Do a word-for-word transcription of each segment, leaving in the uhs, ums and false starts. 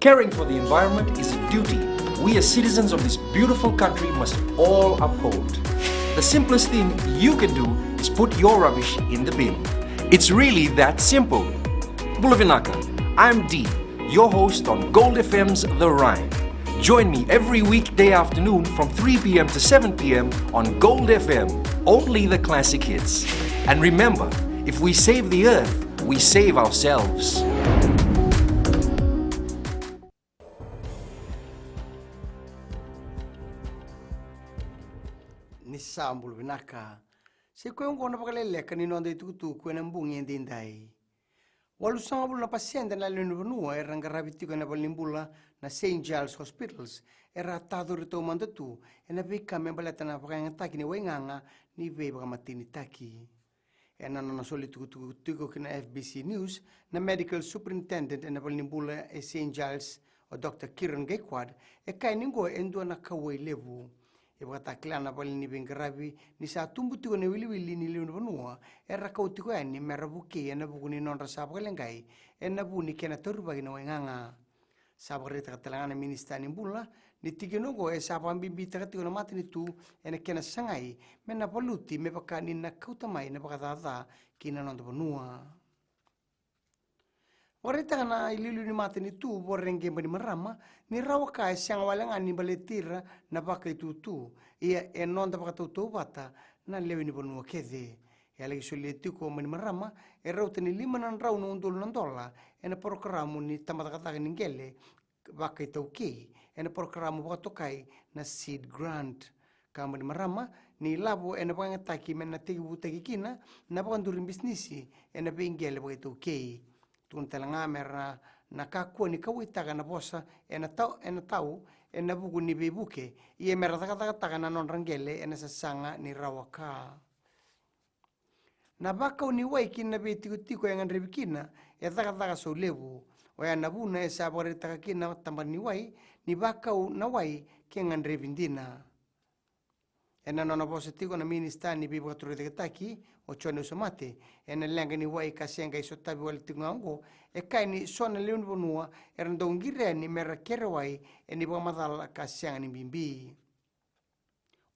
Caring for the environment is a duty we as citizens of this beautiful country must all uphold. The simplest thing you can do is put your rubbish in the bin. It's really that simple. Bula vinaka, I'm Dee, your host on Gold F M's The Rhyme. Join me every weekday afternoon from three p.m. to seven p.m. on Gold F M, only the classic hits. And remember, if we save the earth, we save ourselves. Ni sa bula vinaka. Sa i koya oqo na vakaleleka ni noda itukutuku ena bogi edaidai. Walusagavulu na pasede na lewe ni vanua era qaravi tiko ena valenibula na Saint Giles Hospitals era a tacori taumada tu ena veika me baleta na vakayagataki ni waigaga ni veivakamatenitaki. Ena nona soli tukutuku tiko ki na F B C News, na medical superintendent ena valenibula e Saint Giles, o Doctor Kiran Gaikwad, e kaya ni oqo e dua na kauwai levu. E vakatakila na vale ni veiqaravi ni sa tubu tiko na iwiliwili ni lewe ni vanua era kau tiko yani mera vukei ena vuku ni nodra sa vakaleqai ena vu ni kena taurivaki na waigaga. Sa vakaraitaka tale ga na minisita ni bula ni tikina oqo e sa vakabibitaka tiko na matanitu ena kena sagai me na valuti me vaka ni na kauta mai na vakacaca ki na noda vanua. Vakaraitaka na iliuliu ni matanitu, Voreqe Bainimarama, ni rawa ka e sega wale ga ni baleti ira na vakaitutu, ia e noda vakatautauvata na lewe ni vanua kece. E a laki solia tiko o Bainimarama e rauta ni lima na drau na udolu na dola ena porokaramu ni tabacakacaka ni qele vakaitaukei ena porokaramu vakatokai na SEED Grant. Ka Bainimarama ni lavo ena vakayagataki me na tekivutaki kina na vakaduri bisinisi ena veiqele vakaitaukei. Tukuna tale ga mera na kakua ni kauwaitaka na vosa ena tau, ena tau ena vuku ni veivuke, ia mera cakacakataka na nodra qele ena sasaga ni rawa ka. Na vakau ni wai ki na veitikotiko e gadrevi kina e cakacaka saulevu. Oya na vuna e sa vakaraitaka kina na tabana ni wai ni vakau na wai ke gadrevi dina. Ena nona vosa tiko na minisita ni veivakatorocaketaki, o Jone Usamate, ena leqa ni wai ka se qai sotavi wale tiko ga oqo, e kaya ni so na lewe ni vanua era dau qiri yani mera kere wai ena ivakamacala ka sega ni bibi.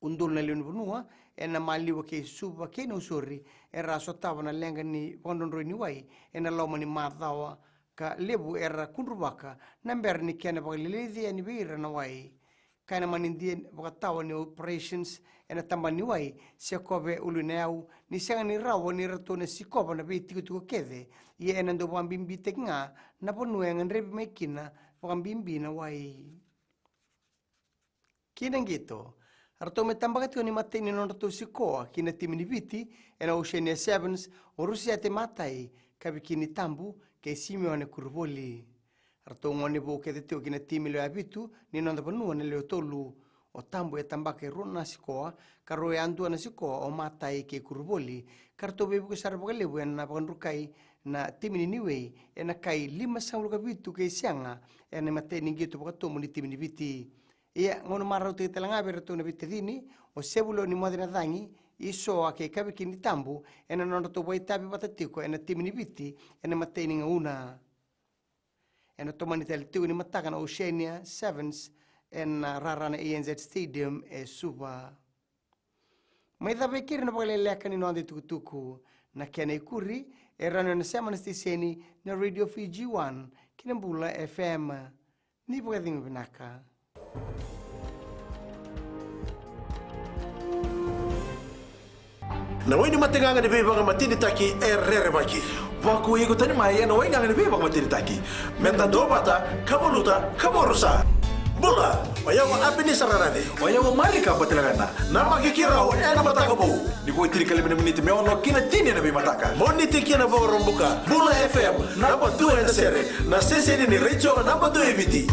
Udolu na lewe ni vanua ena maliwa kei Suva kei Nausori era a sotava na leqa ni vakadrodroi ni wai ena loma ni macawa, ka levu era kudruvaka na bera ni kena vakaleleci yani vei ira na wai. Kaya na manidia vakatawa ni operations ena tabana ni wai, Sekove Uluinayau, ni sega ni rawa ni ratou na sikova na veitikotiko kece, ia ena dau vakabibitaki ga na vanua e gadrevi mai kina vakabibi na wai. Ki na qito, ratou mai tabaka tiko ni matai ni nodratou sikoa ki na timi ni Viti ena Oceania Sevens o Rusiate Matai, Kavikini Tabu kei Simione Kuruvoli. Ratou gone vou kece tiko ki na timi lewe vitu ni noda vanua na lewe tolu. O Tabu e tabaka e rua na sikoa, ka rau yadua na sikoa o Matai kei Kuruvoli, ka ratou veivuke sara vakalevu ena vakadrukai na timi ni Niue ena kai lima sagavulu ka vitu kei sega ena imatai ni qito vakatobu ni timi ni Viti. Ia gauna marautaki tale ga vei iratou na veitacini, o Sevulewa ni Moce na Cagi, Isoa kei Kavikini Tabu, ena nodratou vakaitavi vata tiko ena timi ni Viti ena imatai ni gauna. Ena tomani tale tiko ni mataka na Oceania Sevens ena rara na A N Z Stadium e Suva. Mai cava e keri na vakaleleka ni noda itukutuku. Na kena ikuri e rawa ni o na sema na siteseni na Radio Fiji One kei na Bula F M. Ni vakacegu vinaka. Na wai ni mategaga ni veivakamatenitaki e rerevaki. Vakuai iko tani mai ena waigaga ni veivakamatenitaki. Meda duavata, ka valuta, ka vakarusa. Bula, o yau o Apenisa Rarace. O yau o Marika Batilegana. Namaki keirau ena Mataka Vou. Ni vo e tinikalima na miniti me ono ki na tini ena veimataka. Moniti ki na Vakaraubuka. Bula F M, naba dua ena sere. Na siteseni ni retio naba dua e Viti.